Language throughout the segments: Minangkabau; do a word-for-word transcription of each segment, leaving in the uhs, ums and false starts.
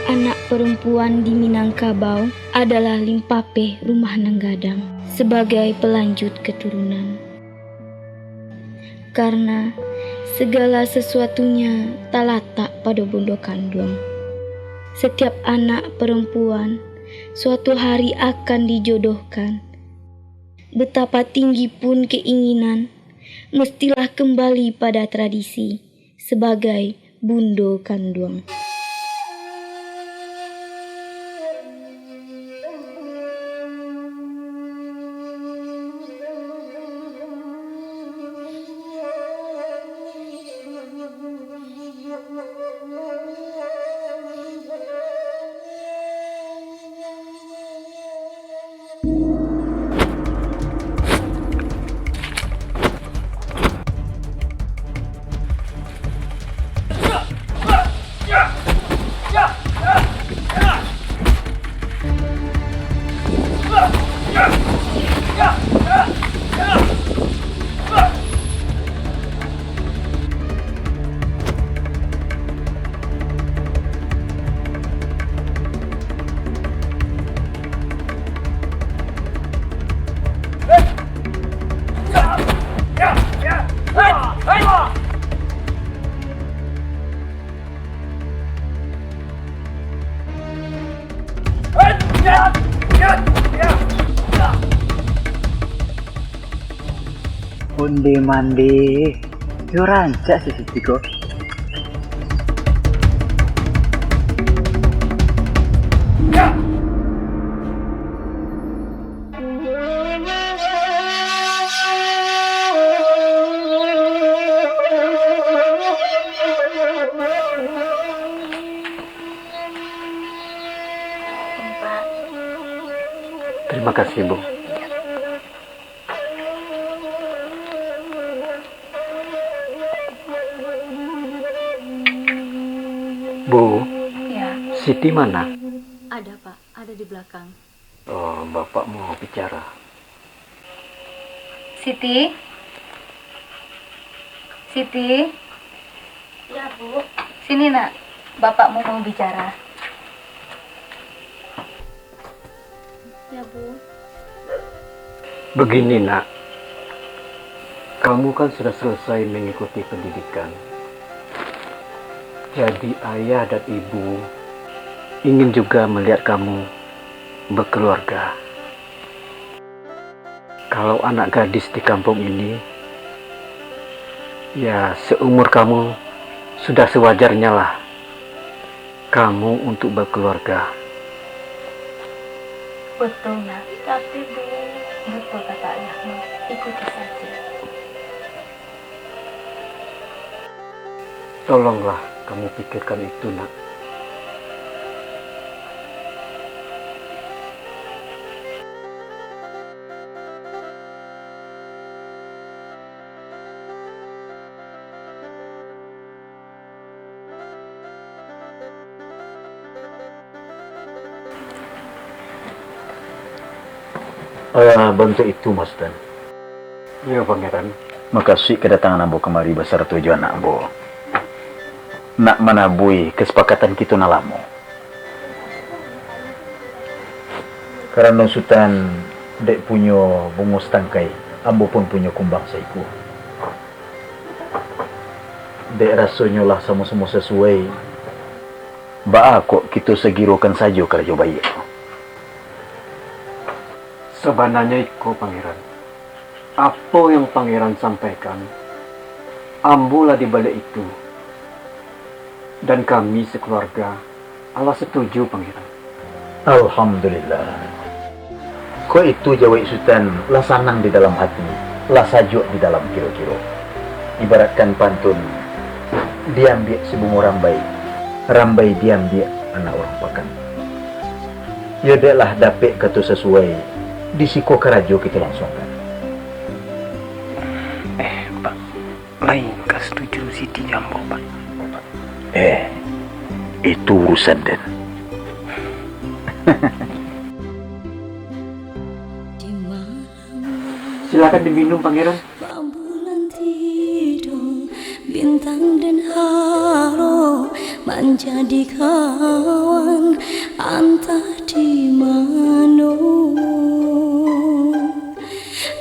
Anak perempuan di Minangkabau adalah limpapeh rumah nan gadang sabagai pelanjut keturunan. Karena segala sesuatunya talatak pado bundo kanduang. Setiap anak perempuan suatu hari akan dijodohkan. Betapa tinggi pun keinginan, mestilah kembali pada tradisi sebagai bundo kanduang. Onde mande, yo rancak si Siti ko. Terima kasih, Bu. Bu, ya. Siti mana? Ada, Pak. Ada di belakang. Oh, Bapak mau bicara. Siti? Siti? Ya, Bu. Sini, Nak. Bapakmu mau bicara. Ya, Bu. Begini, Nak. Kamu kan sudah selesai mengikuti pendidikan. Jadi, ayah dan ibu ingin juga melihat kamu berkeluarga. Kalau anak gadis di kampung ini, ya, seumur kamu, sudah sewajarnya lah kamu untuk berkeluarga. Betul, Nak. Tapi, Bu, betul kata ayahmu. Ikuti saja. Tolonglah kamu pikirkan itu, Nak. Eh, bantuak itu, Mas Sutan. Iyo, Pangeran. Makasuik kadatangan ambo kamari basarato jo anak ambo, nak manabui kasapakatan kito nan lamo. Karano Sutan dek punyo bungo satangkai, ambo pun punyo kumbang saikua. Dek rasonyo lah samo-samo sasuai, baa kok kito sagirokan sajo karajo baiak tu? Sabananyo iko, Pangeran. Apo yang Pangeran sampaikan, ambo lah di baliak itu. Dan kami sakeluarga alah satuju, Pangeran. Alhamdulillah. Kok itu jawaik Sutan lah sanang di dalam hati, lah sajuak di dalam kiro-kiro. Ibaratkan pantun, diambiak si bungo rambai, rambai diambiak anak urang pakan. Yo dek lah dapek kato sasuai, di siko karajo kito langsuangkan. Eh, Pak. Lai ka satuju Siti jo ambo, Pak. Eh, itu urusan den. Silakan diminum, Pangeran. Bulan tidur, bintang dan haro manjadi kawan, antah di mano.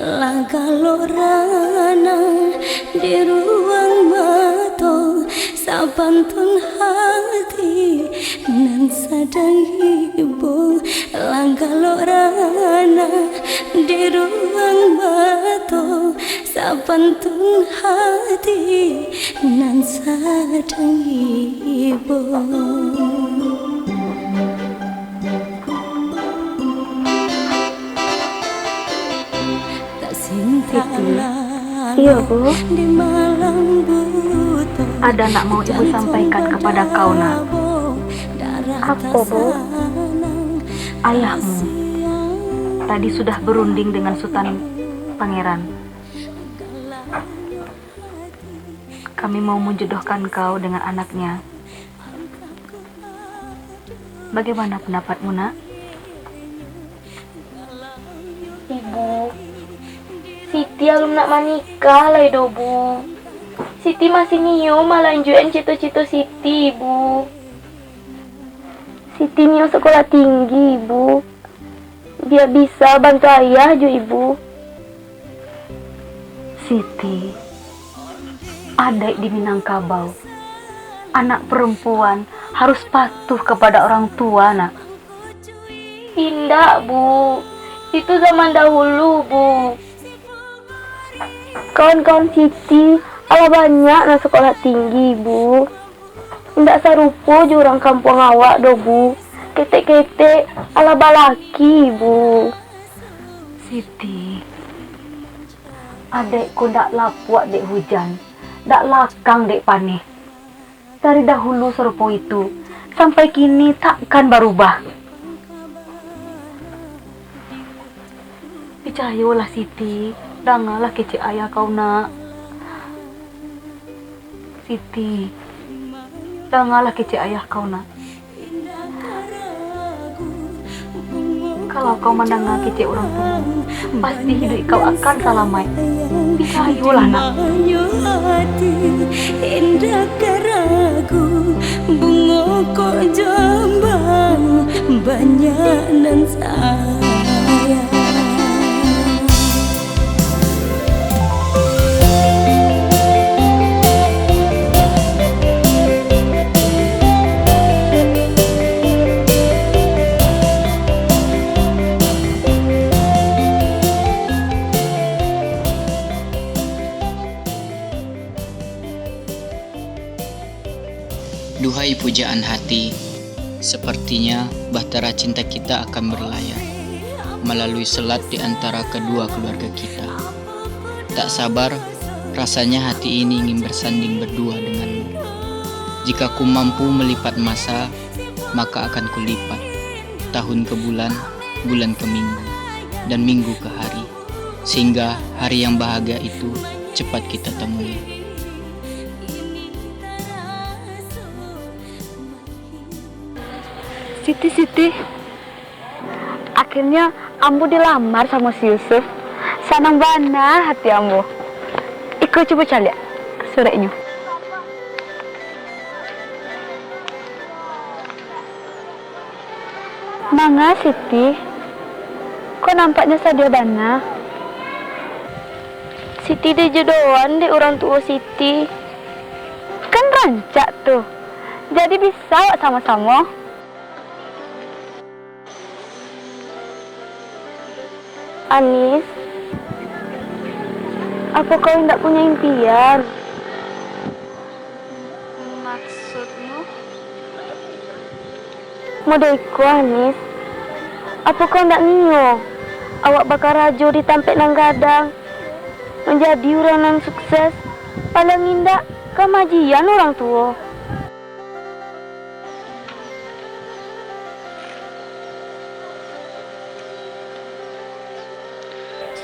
Lah galok ranang di ruang mato, sapantun hati nan sadang ibo. Lah galok ranang di ruang mato, sapantun hati nan sadang ibo. Siti. Iyo, Bu. Ada nak mau Ibu sampaikan kepada kau, Nak. Apo, Bu? Ayahmu tadi sudah berunding dengan Sutan Pangeran. Kami mau menjodohkan kau dengan anaknya. Bagaimana pendapatmu, Nak? Ibu, Siti alun nak manikah lai doh, Bu. Siti masih nio malanjuikan cito-cito Siti, Bu. Siti nio sekolah tinggi, Bu. Bia bisa bantu ayah jo ibu. Siti, adaik di Minangkabau, anak perempuan harus patuh kepada orang tua, Nak. Indak, Bu. Itu zaman dahulu, Bu. Kawan-kawan Siti alah banyak nan sekolah tinggi, Bu. Indak sarupo jo urang kampuang awak doh, Bu. Ketek-ketek alah balaki, Bu. Siti, adaik ko ndak lapuak dek hujan, ndak lakang dek paneh. Dari dahulu sarupo itu, sampai kini takkan barubah. Picayolah, Siti, dangalah kecek ayah kau, Nak. Siti, dangalah kecek ayah kau, Nak. Kalau kau mandanga kecek urang tuo, pasti hiduik kau akan salamaik. Picayolah, Nak. Indak ka ragu, bungo kok jombang, banyak nan sayang. Duhai pujaan hati, sepertinya bahtera cinta kita akan berlayar melalui selat di antara kedua keluarga kita. Tak sabar rasanya hati ini ingin bersanding berdua denganmu. Jika ku mampu melipat masa, maka akan kulipat tahun ke bulan, bulan ke minggu, dan minggu ke hari, sehingga hari yang bahagia itu cepat kita temui. Siti, Siti, akhirnyo ambo dilamar samo si Yusuf. Sanang bana hati ambo. Iko cubo caliak sureknyo. Manga Siti, kok nampaknyo sadiah bana? Siti dijodohan dek urang tuo Siti. Kan rancak tu. Jadi bisa awak samo-samo. Anis, apo kau indak punya impian? Maksudmu? Model iko, Anis. Apo kau ndak nio, awak bakarajo di tampek nan gadang, manjadi urang nan sukses, paling indak ka maajian urang tuo?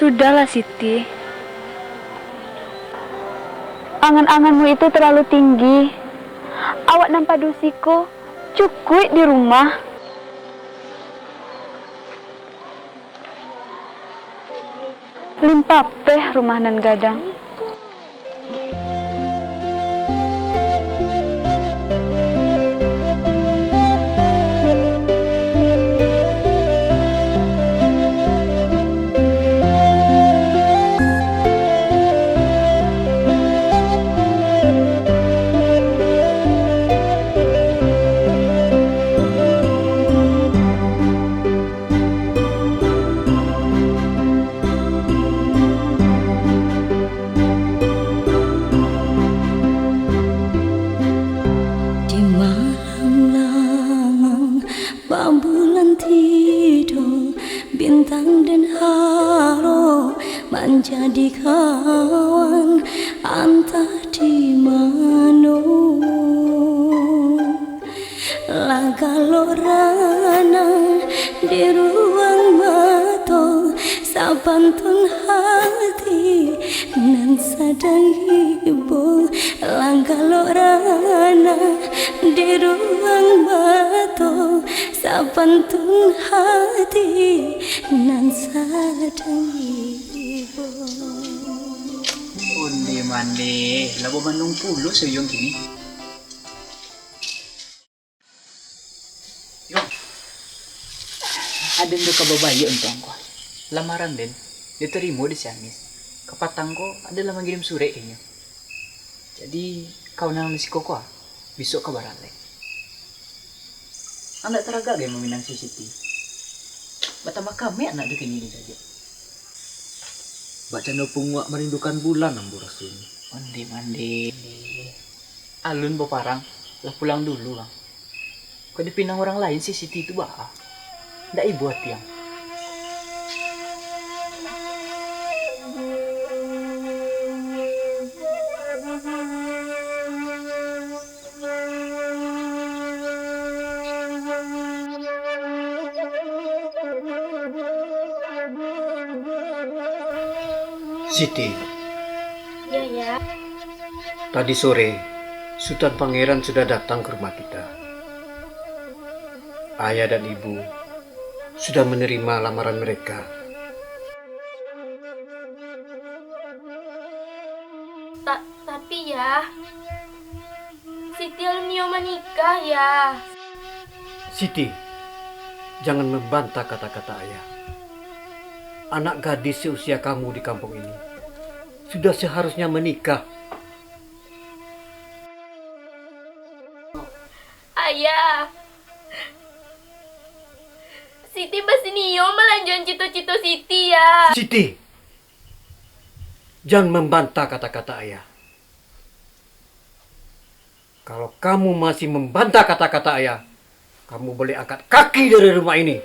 Sudahlah, Siti. Angan-anganmu itu terlalu tinggi. Awak nan padusi ko cukuik di rumah. Limpapeh rumah nan gadang. Di malam langang, babulan tido, bintang den harok manjadi kawan, antah di mano. Lah galok rana di ruang mato, sapantun hati nan sadang ibo. Lah galok rana di ruang mato, sapantun hati nan sadang ibo. Onde mande, lah bamanung pulo si Uyuang kini. Yung, aden ado kaba baiak untuak angku. Lamaran den ditarimo di si Anis. Kapatang ko, aden lah mangirim surek ka inyo. Jadi, kau nan di siko ko, ah, bisuak ka baralek. Ang ndak taragak gai maminang si Siti. Batambah kamek anak tu kini ni sajo. Bak cando punguak marindukan bulan ambo rasonyo. Onde mande. Alun baparang, lah pulang dulu ang. Kok dipinang urang lain si Siti tu baa? Ndak ibo ati ang. Siti. Ya, ya. Tadi sore, Sutan Pangeran sudah datang ke rumah kita. Ayah dan ibu sudah menerima lamaran mereka. Ta-, tapi, Yah, Siti alun nio manikah, Yah. Siti, jangan membantah kata-kata ayah. Anak gadis seusia kamu di kampung ini sudah seharusnya menikah. Ayah, Siti basi nio malanjuakan cito-cito Siti, Yah. Siti, jangan membantah kata-kata ayah. Kalau kamu masih membantah kata-kata ayah, kamu boleh angkat kaki dari rumah ini.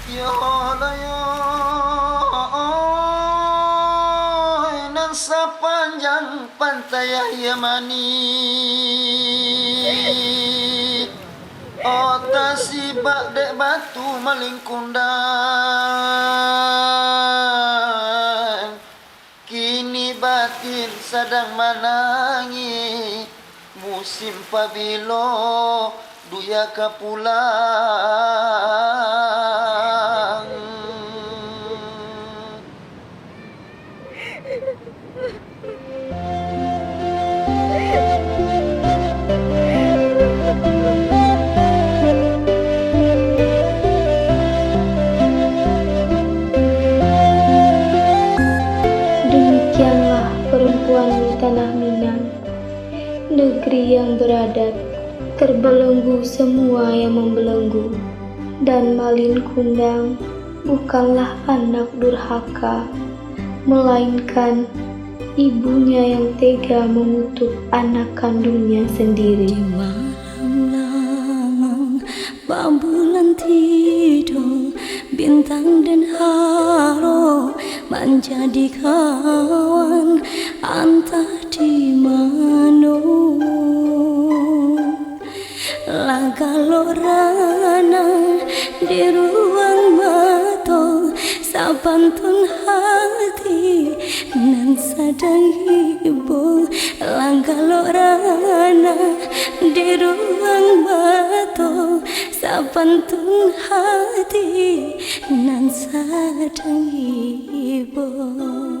Yo lah yo, oi, nan sapanjang pantai Aia Manih, oh, tasibak dek batu malingkundang. Kini batin sadang manangih, musim pabilo duya ka pulang. Demikianlah perempuan di tanah Minang, negeri yang beradat, terbelenggu semua yang membelenggu, dan Malin Kundang bukanlah anak durhaka, melainkan ibunya yang tega mengutuk anak kandungnya sendiri. Di malam langang, babulan tido, bintang den harok manjadi kawan, antah di mano. Pantun hati nan sadang ibo, langgalok rana di ruang mato. Sapantun hati nan sadang ibo.